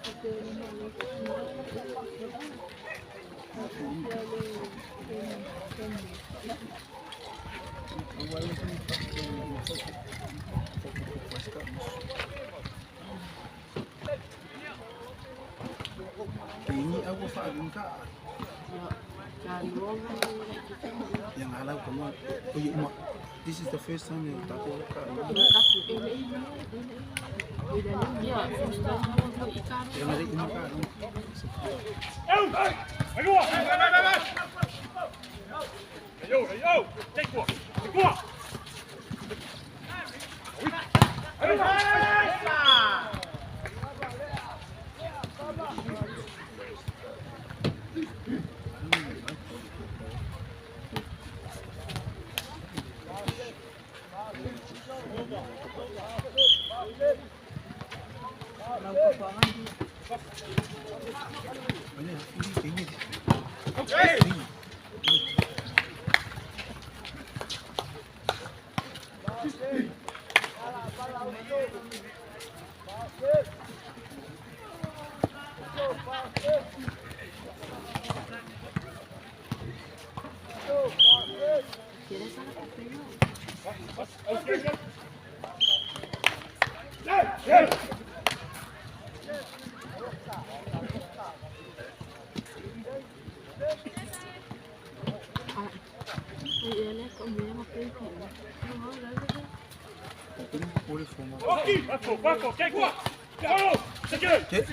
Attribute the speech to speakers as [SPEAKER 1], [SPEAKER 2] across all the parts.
[SPEAKER 1] Ini aku faham kak. Yang halau kamu, oh this is the first time you tak tahu kak. Yang ada ini kak.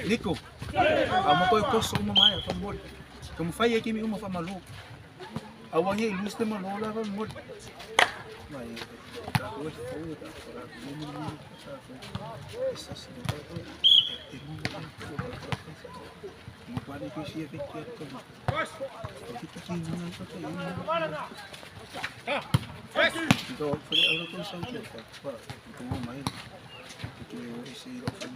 [SPEAKER 1] Nico, amo ko so mama ya fa mol. Como fai aqui mi uma fa malu. Awang ye ilus te malu la fa mol. Mai ta ko te fo ta ko la ni ni ni ta ko. Essa se do ko e mo ko mo pa ni ko si e ke ko. Ko ti ti ni na ko te ni. Do for the other ko sa ke pa. Ko mai. Ko si ro fa.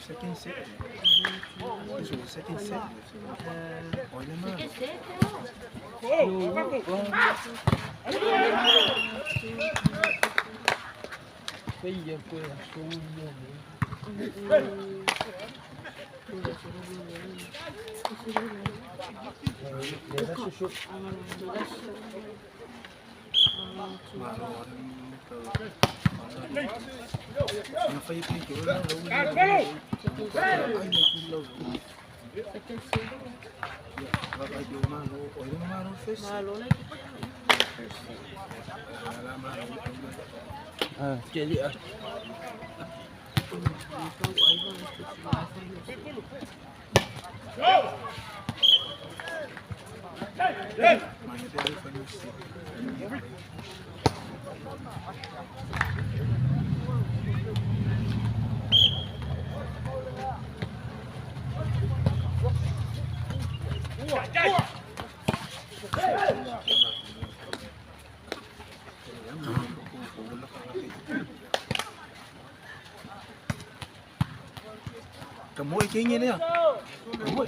[SPEAKER 1] Second set. So second set. Oi le ma. Kamu ikingi niya. Kamu.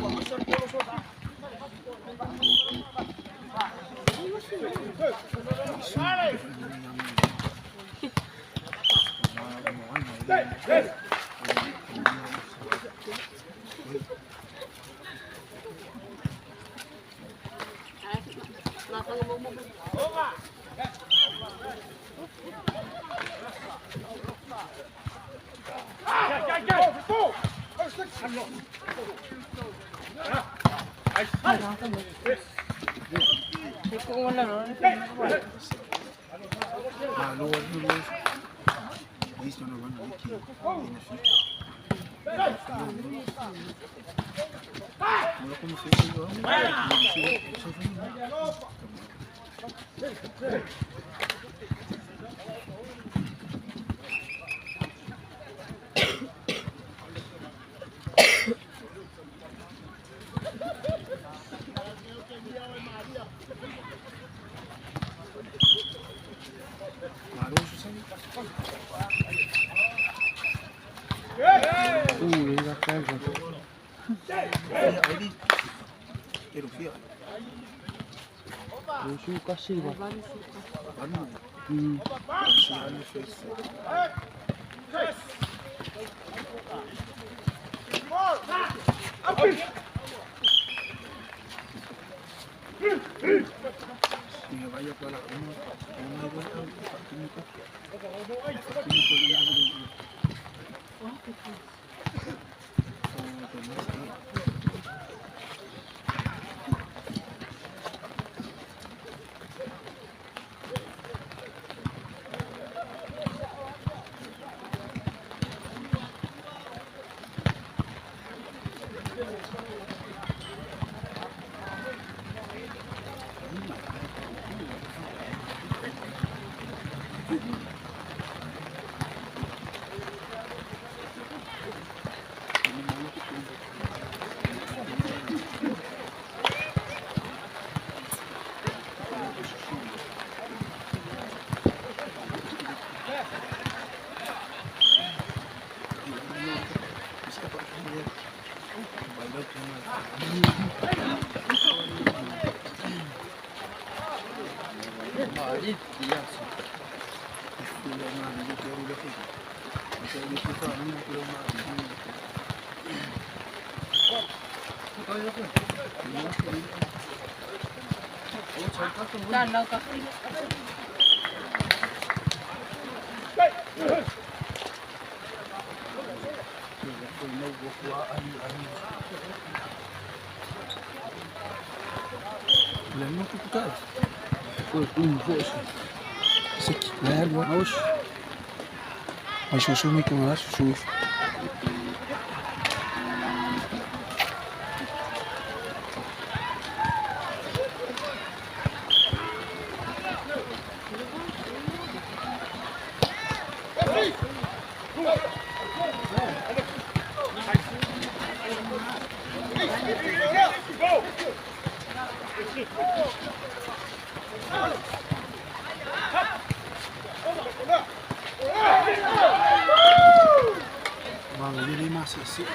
[SPEAKER 1] Sit.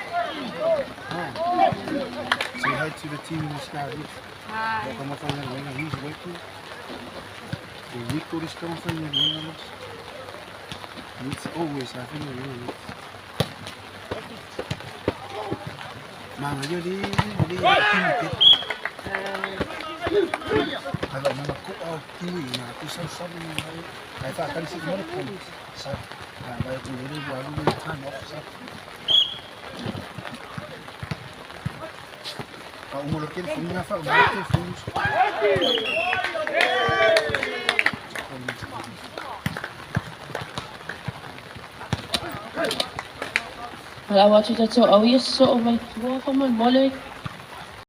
[SPEAKER 1] Ah. Say hi to the team in the sky.
[SPEAKER 2] Hi.
[SPEAKER 1] Ka mawhai who's working? The Rico is coming from the It's always happening. Mama, yo di di di. Ai mana ko au kiwi na ku sa sa ni ai. Ai fa kan si mo ko sa. Ai ku le bu alu ni time off sa. Pa umo lo ke fu nga fa umo ke fu.
[SPEAKER 2] Wala watu tato au ia so o mai tua fa mo mole.